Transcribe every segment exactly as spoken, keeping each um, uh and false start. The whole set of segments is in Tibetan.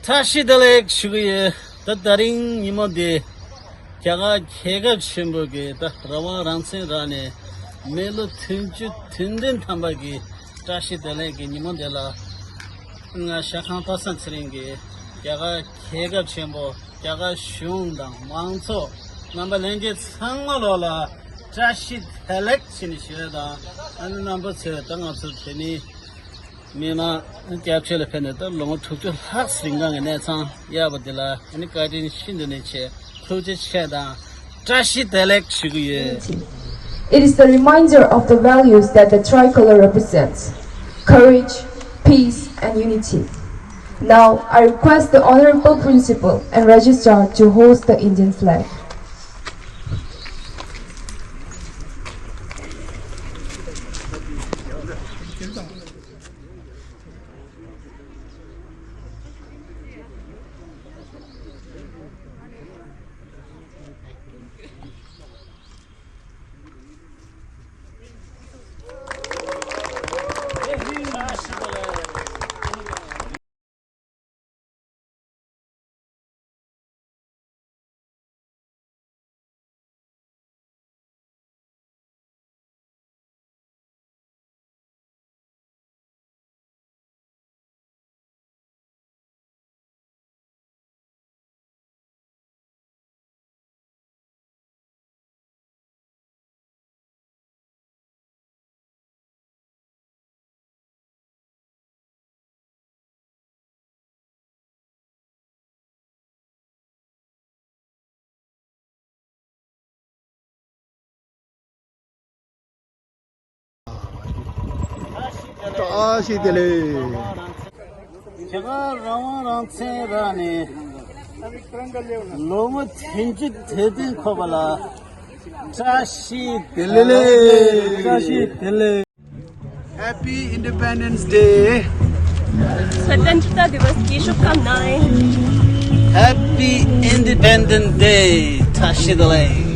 བཀྲ་ཤིས་བདེ་ལེགས་ཞུ་གི་ཡོད། ད་དེ་རིང་ཉིན་མོ་འདི་རྒྱ་གར་རྒྱལ་ཁབ་ཆེན་པོ་གི་ད་རང་དབང་རང་བཙན་རག་ནས་མི་ལོ་བདུན་ཅུ་དོན་བདུན་ཐམ་པ་གི་བཀྲ་ཤིས་བདེ་ལེགས་ཀྱི་ཉིན་མོ་འདི་ལ། ང་ཞྭ་ཁང་པ་སངས་ཚེ་རིང་གིས་རྒྱ་གར་རྒྱལ་ཁབ་ཆེན་པོ། རྒྱ་གར་གཞུང་དང་མང་ཚོགས། རྣམ་པ་ལྷན་རྒྱས་ཚང་མ་ལོག་ལ་བཀྲ་ཤིས་བདེ་ལེགས་ཞུ་ནས་ཞུ་ཡ་དང་། ཨ་ནི་རྣམ་པ་ཚོས་ད་ང་ཚོ་བོད་མི་མི་མང་སྐྱབས་བཅོལ་ལ་ཕེབས་ནས་ད་ལོ་ངོ་དྲུག་ཅུ་ལྷག་རིང་གང་གི་གནས་ཚང་ཡག་པོ་འདི་ལ་ཨ་ནི་བཀའ་དྲིན་ཤིན་ཏུ་ནས་ཆེ། ཐུགས་རྗེ་ཆེ་དང་བཀྲ་ཤིས་བདེ་ལེགས་ཞུ་གི་ཡོད། It is the reminder of the values that the tricolor represents: courage, peace, and unity. Now, I request the Honorable Principal and Registrar to hoist the Indian flag. བཀྲ་ཤིས་བདེ་ལེགས། རྒྱ་གར་རང་དབང་རང་བཙན་རག་ནས་ལོ་ངོ་བདུན་ཅུ་དོན་བདུན་འཁོར་བ་ལ་བཀྲ་ཤིས་བདེ་ལེགས། བཀྲ་ཤིས་བདེ་ལེགས། Happy Independence Day. स्वतंत्रता दिवस की शुभकामनाएं। Happy Independence Day. བཀྲ་ཤིས་བདེ་ལེགས།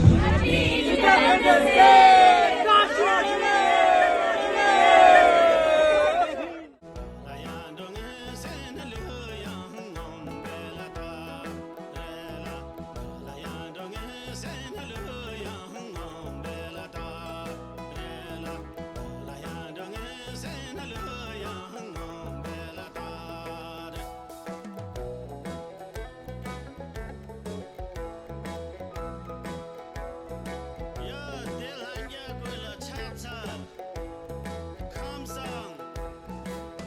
ཁམས་བཟང་།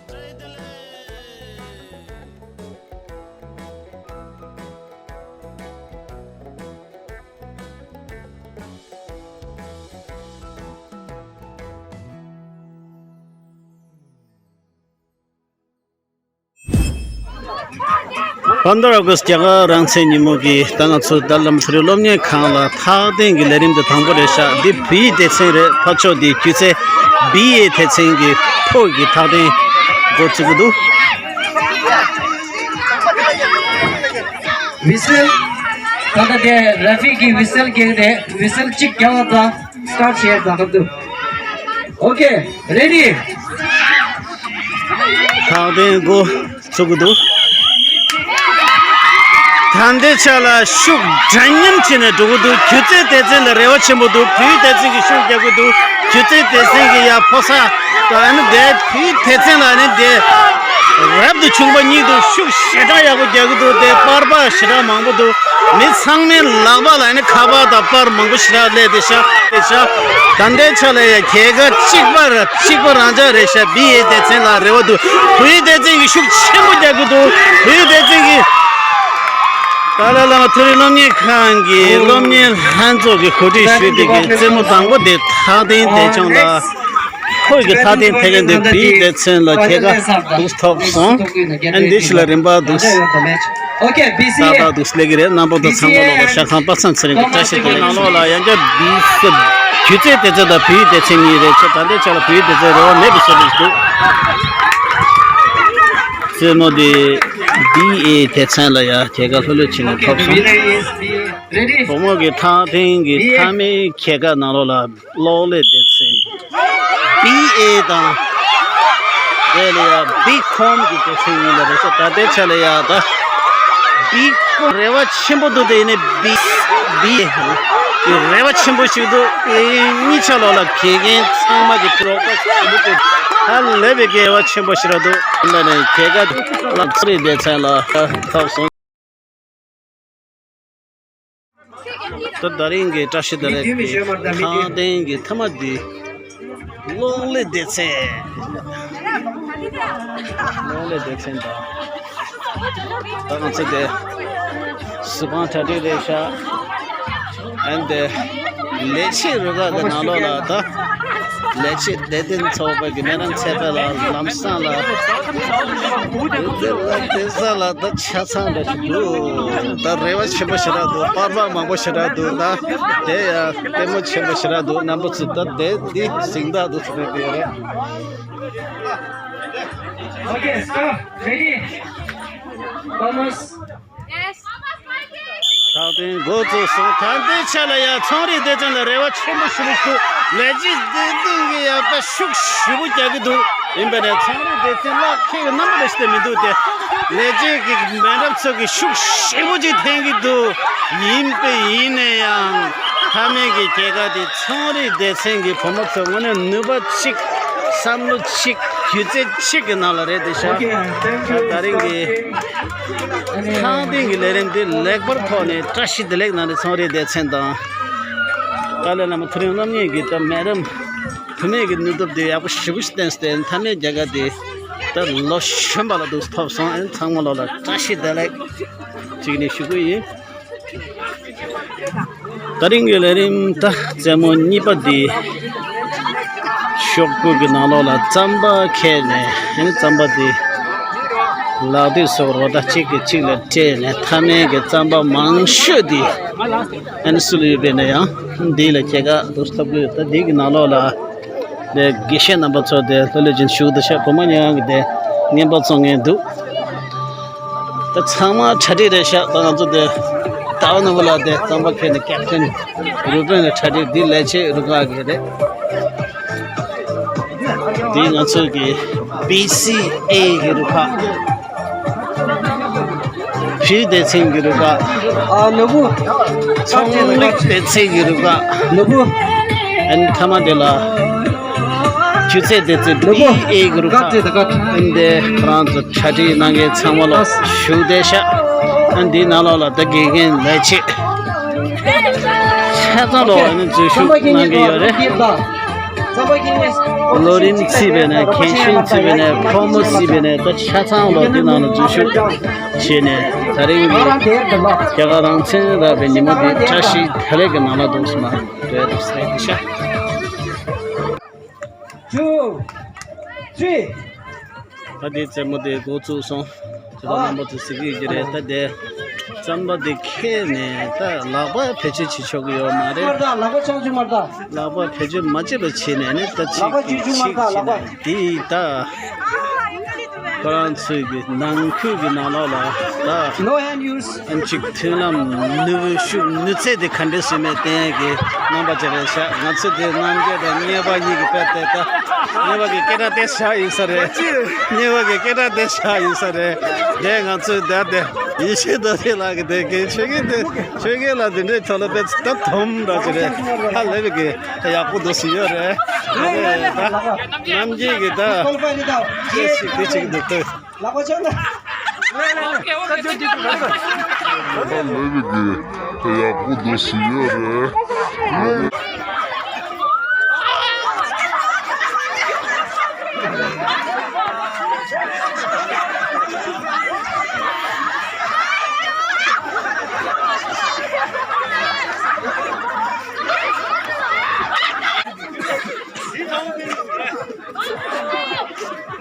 བཀྲ་ཤིས་བདེ་ལེགས། པནྡྲ་ཨོ་གསྟ་རྒྱ་གར་རང་བཙན་ཉིན་མོ་གི་ད་ང་ཚོ་ད་ལམ་ཐུ་རི་སློབ་གཉེར་ཁང་ལ་མཐའ་དོན་གྱི་ལས་རིམ་དེ་དང་པོ་རེད་ཤག་འདི་བོད་ཡིག་སྡེ་ཚན་རེད། ཕར་ཕྱོགས་འདི་སྒྱུ་རྩལ་བི་ཨེ་སྡེ་ཚན་གྱི་ཕོ་གི་མཐའ་དོན་འགོ་བཙུགས་ཀྱི་འདུག་ཝི་སེལ། ད་ལྟ་དེ་ར་ཧྥི་གི་ཝི་སེལ་རྒྱག་རེད། ཝི་སེལ་གཅིག་རྒྱག་པ་དང་སི་ཊར་ཊི་བྱེད་དང་སྐབས་དུ། ཨོ་ཁེ། རེ་ཌི། མཐའ་དོན་འགོ་ཚུགས་ཀྱི་འདུག་ད་ལྟའི་ཆ་ལ་ཤུགས་འདྲ་མཉམ་བྱས་ནས་འགྲོ་གི་འདུག་སྒྱུ་རྩལ་སྡེ་ཚན་ལ་རེ་བ་ཆེན་པོ་འདུག་བོད་སྡེ་ཚན་གྱིས་ཤུགས་རྒྱག་གི་འདུག་སྒྱུ་རྩལ་སྡེ་ཚན་གྱིས་ཡ་ཕོ་གསར་དང་ཨ་ནི་དེ་བོད་སྡེ་ཚན་ལ་ཨ་ནི་དེ་རབ་ཏུ་བྱུང་བ་གཉིས་འདུག་ཤུགས་ཞེ་དྲག་ཡག་པོ་རྒྱག་གི་འདུག་དེ་པར་པ་ཞེ་དྲག་མང་པོ་འདུག་མི་ཚང་མའི་ལག་པ་ལ་ཨ་ནི་ཁ་པར་དང་པར་མང་པོ་ཞེ་དྲག་སླེབས་བསྡད་ཤག་བསྡད་ཤག་ད་ལྟའི་ཆ་ལ་ཡ་རྒྱལ་ཁབ་གཅིག་པ་ར་གཅིག་པ་རང་འཇགས་རེད་ཤག་བི་ཨེ་སྡེ་ཚན་ལ་རེ་བ་འདུག་བོད་ཡིག་སྡེ་ཚན་གྱིས་ཤུགས་ཆེན་པོ་རྒྱག་གི་འདུག་བོད་ཡིག་སྡེ་ཚན་གྱིས། ཏཱ་ལའི་བླ་མ་མཐོ་རིམ་སློབ་གཉེར་ཁང་གི་སློབ་གཉེར་ལྷན་ཚོགས་ཀྱི་གོ་སྒྲིག་ཞུས་ཏེ་གི་རྩེད་མོ་དང་པོ་དེ་མཐའ་དོན་དེ་བྱུང་ལ། ཁོས་ཀྱི་མཐའ་དོན་དེ་ག་འདི་བི་སྡེ་ཚན་ལ་ཁྱེད་ཀ་འདུག་ཐོབ་སོང་། ཨ་འདི་ཞིག་ལ་རིམ་པ་འདུག་ཏག་ཏག་འདུག་སླེབས་ཀྱི་རེད། རྣམ་པ་དང་ཚང་མ་ལོག་ལ་ཤ་ཁང་པ་སངས་ཚེ་རིང་གི་བཀྲ་ཤིས་བདེ་ལེགས། ནང་ལོགས་ལ་ཡང་བསྐྱར་བི་སི་སྒྱུ་རྩལ་སྡེ་ཚན་དང་བོད་ཡིག་སྡེ་ཚན་གཉིས་རེད། ཁྱེད་ད་ལྟའི་ཆ་ལ་བོད་ཡིག་སྡེ་ཚན་རེ་བ་མེད་པའི་བཟོ་འདྲ་ཞིག་འདུག་རྩེད་མོ་དེ་བི་ཨེ་སྡེ་ཚན་ལ་ཡ་ཁྱེད་ཀ་ལྷོད་ལྷོད་བྱས་ནས་ཐོབ་སོང་། བུ་མོ་གི་མཐའ་དོན་གྱི་མཐའ་མའི་ཁྱེད་ཀ་ནང་ལོགས་ལ། གློག་ཀླད་སྡེ་ཚན། བི་ཨེ་དང་། དེ་ལ་ཡ་བི་ཁོམ་གྱི་སྡེ་ཚན་ཡིན་ལ་རེད་ཤག་ད་ལྟའི་ཆ་ལ་ཡ་ད། བི་ཀོ་རེ་བ་ཆེན་པོ་འདུག་དེ་ནས་བི་བི་རེ་བ་ཆེན་པོ་ཞིག་འདུག་ཨེ་གཉིས་ཆ་ལོག་ལ་དགེ་རྒན་ཚང་མ་གི་རོགས་པ་ཆེན་པོ་དེ་ཧ་ལས་པའི་རེ་བ་ཆེན་པོ་ཞིག་ར་འདུག་འདི་ནས་རྒྱལ་ཁབ་ལ་ཚོགས་རིག་སྡེ་ཚན་ལ་ཐོབ་སོང་། ད་དེ་རིང་གི་བཀྲ་ཤིས་བདེ་ལེགས་ཀྱི་ཁང་སྟེང་གི་མཐའ་མ་འདི་གློག་ཀླད་སྡེ་ཚན། གློག་ཀླད་སྡེ་ཚན་དང་། ད་ང་ཚོ་དེ་གཟུ་དཔང་གྲ་སྒྲིག་རེད་ཤག་ཨན་དེ་ལས་བྱེད་རུ་ཁག་གི་ནང་ལོགས་ལ་ད་ལས་བྱེད་བདེ་དོན་ཚོགས་པ་གི་མི་རང་ཚད་པ་ལ་ལམ་སང་ལ་དེ་ལ་དེ་ས་ལ་ད་ཆ་ཚང་འདྲ་ཞིག་འདུག་ད་རེ་བ་ཆེན་པོ་ཞེ་དྲག་འདུག་པར་པ་མང་པོ་ཞེ་དྲག་འདུག་ད་དེ་ཡང་ལྟད་མོ་ཆེན་པོ་ཞེ་དྲག་འདུག་རྣམ་པ་ཚོ་ད་དེ་འདི་གཟེངས་རྟགས་འདུག་ཟེར་གི་ཡོད་རེད། Okay, stop. Ready? Thomas. Yes. ད་ཐེངས་འགོ་བཙུགས་སོང་། ད་ལྟའི་ཆ་ལ་ཡང་ཚོང་རིག་སྡེ་ཚན་ལ་རེ་བ་ཆེན་པོ་ཞིག་འདུག་ལས་བྱེད་བདེ་དོན་གྱི་ཡང་དཔེ་ཤུགས་ཞེ་པོ་རྒྱག་གི་འདུག་ཡིན་པ་ནས་ཚོང་རིག་སྡེ་ཚན་ལག་ཁྱེད་ཀྱི་རྣམ་པ་ལ་ཞིག་མི་འདུག་སྟེ། ལས་བྱེད་ཀྱི་མི་རབས་ཚོ་གིས་ཤུགས་ཞེ་པོ་ཅིག་འཐེན་གྱི་འདུག་ཡིན་པས་ཡིན་ན་ཡང་མཐའ་མའི་གི་རྒྱལ་ཁ་དེ་ཚོང་རིག་སྡེ་ཚན་གྱི་བུ་མོ་ཚོ་དངོས་གནས་ནུས་པ་གཅིག་བསམ་བློ་གཅིག་སྒྱུ་རྩལ་གཅིག་གི་ནང་ལ་རེད་དེ་ཤག་ད་ད་རིང་གི་ཁང་སྟེང་གི་ལས་རིམ་དེ་ལེགས་པར་ཐོག་ནས་བཀྲ་ཤིས་བདེ་ལེགས་གནང་རེད། ཚོང་རིག་སྡེ་ཚན་དང་ཏཱ་ལའི་བླ་མ་མཐོ་རིམ་སློབ་གཉེར་གྱི་ད་མི་རབས་བུད་མེད་ཀྱི་ནུས་སྟོབས་དེ་ཡག་པོ་ཞེ་པོ་ཞིག་བསྟན་ཏེ་མཐའ་མའི་རྒྱལ་ཁ་དེ་ད་ལོ་གཞོན་པ་ལ་འདུག་ཐོབ་སོང་། ཨེ་ཚང་མ་ལོ་ལ་བཀྲ་ཤིས་བདེ་ལེགས་ཅིག་ནས་ཞུ་གི་ཡིན། ད་རིང་གི་ལས་རིམ་ད་རྩེད་མོ་གཉིས་པ་འདི་ཤོག་བུ་གི་ནང་ལོགས་ལ་རྩམ་པ་ཁྱེར་ནས་ཨེ་རྩམ་པ་འདི་ལག་དུས་སོ་རོ་ད་གཅིག་གིས་གཅིག་ལ་སྤྲད་ནས་མཐའ་མའི་གི་རྩམ་པ་མང་ཤོས་འདི་ཨ་ནི་སུ་ལ་ཡོད་པས་ན་ཡང་འདི་ལ་ཁྱེད་ཀ་འདུག་ཐབས་ཀྱི་ཡོད། ད་འདི་གི་ནང་ལོགས་ལ་དེ་དགེ་བཤེས་རྣམ་པ་ཚོ་དེ་ལྷོད་ལྷོད་ཅིག་བཞུགས་འདུག་ཤག་བུ་མོ་ཉེ་རང་གི་དེ་རྔན་པ་བཙོང་མཁན་འདུག་ད་ཚང་མ་གྲ་སྒྲིག་རེད་ཤག་ད་ང་ཚོ་དེ་ཟླ་བ་ནོར་བུ་ལགས་དེ་རྩམ་པ་ཁྱེར་ནས་ཀེབ་ཊན་རུ་པིན་ལ་གྲ་སྒྲིག་འདི་ལས་བྱེད་རུ་ཁག་གི་རེད། འདི་ང་ཚོ་གི་བི་སི་ཨེ་གི་རུ་ཁག་བོད་སྡེ་ཚན་གྱི་རུ་ཁག་ཨ་ནོར་བུ། ཚོང་ལུགས་སྡེ་ཚན་གྱི་རུ་ཁག་ནོར་བུ། ཨན་མཐའ་མ་དེ་ལ་སྒྱུ་རྩལ་སྡེ་ཚན་ནོར་བུ། བི་ཨེ་གི་རུ་ཁག་ཨན་དེ་ཁོ་རང་ཚོ་གྲ་སྒྲིག་གནང་མཁན་ཚང་མ་ལ་ཞུ་བདེ་ཤག་ཨན་དེའི་ནང་ལོགས་ལ་ད་དགེ་རྒན་ལས་བྱེད་ཆ་ཚང་ལོ་ཨ་ནི་འཛུལ་ཞུགས་གནང་གི་ཡོད་རེད། ལོ་རིམ་བརྩིས་པས་ན་མཁན་ཤིང་བརྩིས་པས་ན་ཕོ་མོ་བརྩིས་པས་ན་ད་ཆ་ཚང་ལོ་དེ་ནང་ལ་འཛུལ་ཞུགས་བྱས་ནས་ད་རིང་གི་རྒྱ་གར་རང་བཙན་རག་པའི་ཉིན་མོ་འདི་བཀྲ་ཤིས་བདེ་ལེགས་ཀྱི་ནང་ལ་འདུག་སེ་མ་འགྲོ་ཡ་འདུག་ཟེར་ཤག Two, three. ད་དེ་རྩེད་མོ་དེ་འགོ་བཙུགས་སོང་། ཇོ་བདག་རྣམ་པ་ཚོ་གཟིགས་ཀྱི་རེད། ད་དེ་རྩམ་པ་དེ་ཁྱེར་ནས་ད་ལག་པ་བེད་སྤྱོད་བྱེད་ཆོག་གི་ཡོད་མ་རེད། མར་ད་ལག་པ་ཆང་ཆུ་མར་ད། ལག་པ་བེད་སྤྱོད་མ་བྱེད་པ་བྱས་ནས་ནི་ད་ལག་པ་ཆུ་ཆུ་མར་ད་ལག་པ། དེ་ད་ཁོ་རང་ཚོའི་གི་ནང་ཁུལ་གྱི་ནང་ལོགས་ལ་ད་No hand use. ཨམ་ཅིག་མཐུན་ལམ་ནུས་ཤུགས་ནུས་ཚད་དེ་ག་འདྲས་སེ་མེད་བསྟན་ཡག་གི་རྣམ་པ་ཅིག་རེད་ཤག་ང་ཚོ་དེ་རྣམ་རྒྱལ་དང་གཉེར་པ་གཉིས་ཀྱི་དཔེ་དེ་ད་གཉེར་པ་གི་སྐད་གྲགས་དེ་ཤག་ཡིན་ས་རེད། གཉེར་པ་གི་སྐད་གྲགས་དེ་ཤག་ཡིན་ས་རེད། དེ་ང་ཚོས་ད་དེ་ཡེ་ཤེས་རྡོ་རྗེ་ལགས་ཀྱི་དེ་གི་ཆོས་རྒྱལ་དེ་ཆོས་རྒྱལ་ལགས་དེ་འདྲའི་ཐོག་ལ་དཔེ་ད་དོམ་འདྲ་ཅིག་རེད། ཧ་ལས་པའི་གི་ད་ཡག་པོ་འདུག་སེ་ཡོད་རེད། ད་རྣམ་རྒྱལ་གི་ད་སྐད་ཅིག་དེ་ཅིག་འདུག་ད། ལག་པ་ཆག་ན། ད་ལོས་བི་གི་ད་ཡག་པོ་འདུག་སེ་ཡོད་རེད།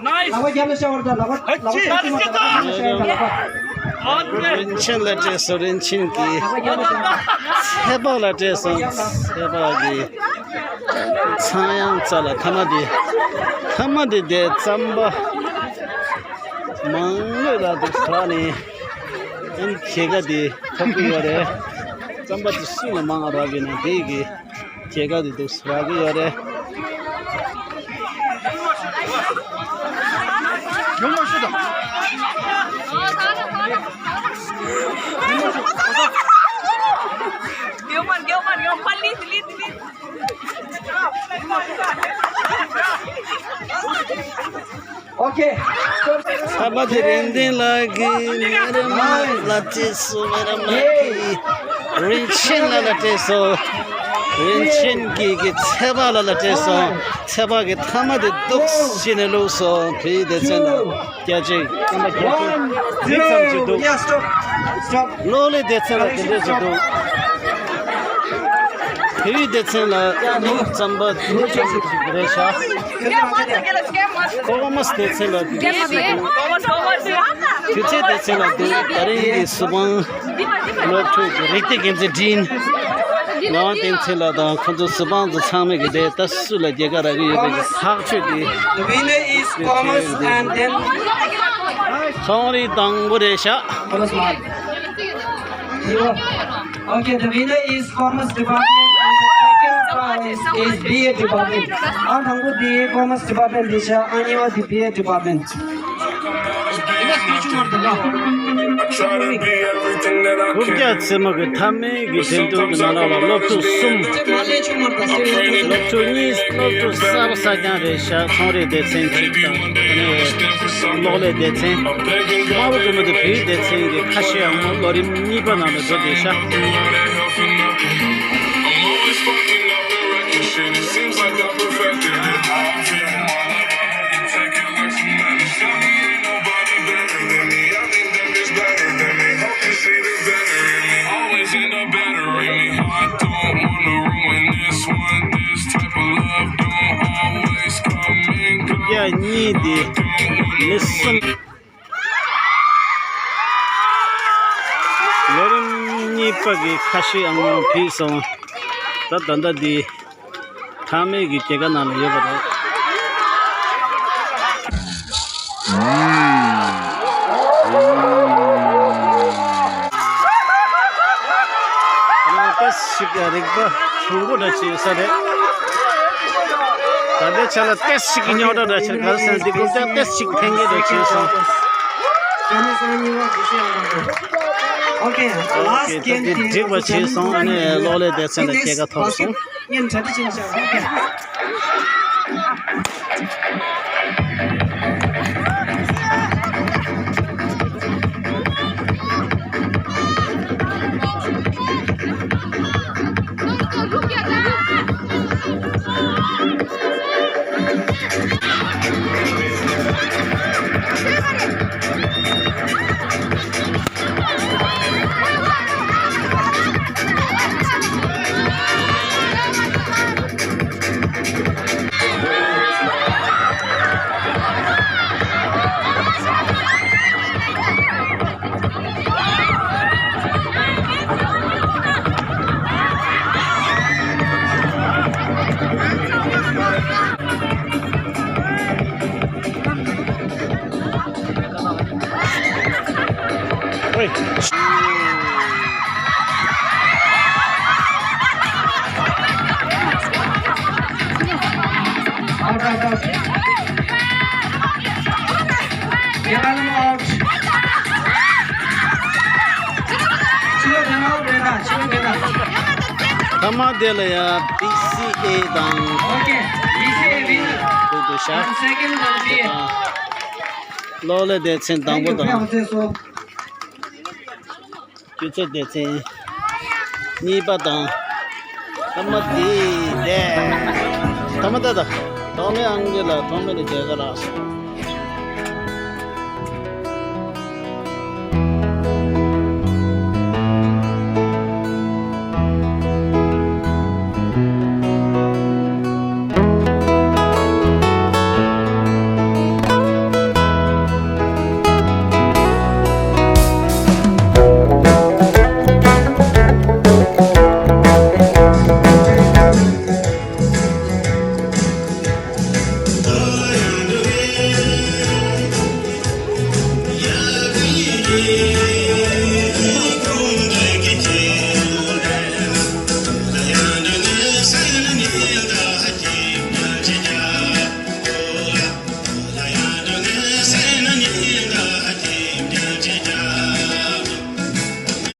Nice. ལག་པ་རྒྱབ་ལ་བཞག་བར་ད་ལག་པ་ལག་པ་ཨ་ཅེ། ཆག་ཅིག་མ་ད་ལག་པ་རྒྱབ་ལ་བཞག་ལག་པ། རིན་ཆེན་ལ་སྤྲད་སོང་། རིན་ཆེན་གྱིས་ཚེ་དཔག་ལ་སྤྲད་སོང་། ཚེ་དཔག་གིས་ཚངས་དབྱངས་རྩ་ལ་ཐ་མ་དེ་ཐ་མ་དེ་དེ་རྩམ་པ་མང་ལོས་ལ་དུ་ཟ་ནས་ཨན་ཁྱེད་ཀ་དེ་ཐོབ་ཀྱི་ཡོད་རེད། རྩམ་པ་དེ་སུ་ལ་མང་རག་གི་ན་དེ་གི་ཁྱེད་ཀ་དེ་དུ་ཟ་གི་ཡོད་རེད། ཡོང་མ་ཤོད་དང་། ཚད་པ་དེ་རིན་ལྡན་ལགས་ཀྱིས་མེ་ར་མ་ལ་སྤྲད་སོང་། མེ་ར་མ་གིས་རིན་ཆེན་ལགས་ལ་སྤྲད་སོང་། རིན་ཆེན་གྱིས་ཀྱི་ཚད་པ་ལགས་ལ་སྤྲད་སོང་། ཚད་པ་གིས་མཐའ་མ་དེ་སྡུག་བྱས་ནས་བླུགས་སོང་། བོད་ཡིག་སྡེ་ཚན་ལ་བརྒྱ་ཆ་རྐྱང་པ་བརྒྱ་ཆ་མི་ཙམ་ཞིག་འདུག Yeah, stop. Stop. གློག་ཀླད་སྡེ་ཚན་ལ་དེ་འདྲས་ཞིག་འདུག་བོད་ཡིག་སྡེ་ཚན་ལ་རྩམ་པ་དེ་འདྲས་ཞིག་རེད་ཤག་ཀོ་མར་སི་སྡེ་ཚན་ལ་དེ་འདྲས་ཞིག་འདུག་དུས་ཚོད་སྡེ་ཚན་ལ་འདུག་ད་རིང་གི་གཟུ་དཔང་སློབ་ཕྲུག་རིག་གནས་འགན་འཛིན་འབྲིང་ངག་དབང་བསྟན་འཛིན་ལགས་དང་ཁོང་ཚོ་གཟུ་དཔང་ཚོ་ཚང་མས་ཀྱི་དེ་ལྟ་སུ་ལ་རྒྱལ་ཁ་རག་གི་ཡོད་པའི་ཐག་གཅོད་དེ། The winner is Commerce and then ཚོང་རིག་དང་པོ་རེད་ཤག Commerce Mart. Okay, the winner is Commerce Department and the second prize is B A Department. ཨ་དང་པོ་དེ་Commerce Department རེད་ཤག་ཨ་གཉིས་པ་དེ་B A Department. དབུ་རྒྱལ་རྩེ་མོ་གི་མཐའ་མའི་གི་འགྲན་བསྡུར་གི་ནང་ལ་སློབ་ཕྲུག་གསུམ། སློབ་ཕྲུག་གཉིས་སློབ་ཕྲུག་གསར་པ་གསར་རྐྱང་རེད་ཤག་ཚོང་རའི་སྡེ་ཚན་གཅིག་དང་གློག་ཀླད་སྡེ་ཚན། དམར་པོ་གོས་མོ་དེ་བོད་ཡིག་སྡེ་ཚན་གྱི་ཁ་ཤས་ཡང་མོ་ལོ་རིམ་གཉིས་པ་ནང་ལ་འགྲོ་བསྡད་ཤག་ཡ་གཉིས་དེ་མི་གསུམ། ལོ་རིམ་གཉིས་པ་གི་ཁ་ཤས་ཨང་ལོང་ཕུལ་སོང་། ད་ད་ལྟ་འདི་མཐའ་མའི་གི་རྒྱལ་ཁ་ནང་ལ་ཡོད་པ་རེད། ད་ཞིག་རིག་པ་ཆུང་པོ་འདྲ་བྱེད་ས་རེད། ད་ལྟའི་ཆ་ལ་ཏེས་ཞིག་རྙོག་དྲ་འདྲ་བྱེད་ག་རེ་ཟེར་ན་འདི་ཀུན་ཀྱང་ཏེས་ཞིག་འཐེན་གྱི་འདྲ་བྱེད་སོང་། ཨོ་ཁེ། ད་འདི་འགྲིག་པ་བྱས་སོང་། ཨ་ནི་གློག་ཀླད་སྡེ་ཚན་ལ་སྐྱེད་ཀ་ཐོབ་སོང་། Out, out, out. Get them out. ཕྱི་ལོགས་འགྲོ་ན་འགྲོ་ན་ཕྱི་ལོགས་འགྲོ་ན། ཐ་མ་དེ་ལ་ཡ་བི་སི་ཨེ་དང་། Okay, B C A winner. འདུག་འདུག་ཤག And second one B A. གློག་ཀླད་སྡེ་ཚན་དང་པོ་དང་། སྤྱི་ཚོགས་སྡེ་ཚན་གཉིས་པ་དང་། ཐ་མ་དེ་ལས། ཐ་མ་ད་ད། ཐོག་མའི་ཨང་ཀི་ལ་ཐོག་མའི་ལ་རྒྱལ་ཁ་རག་སོང་།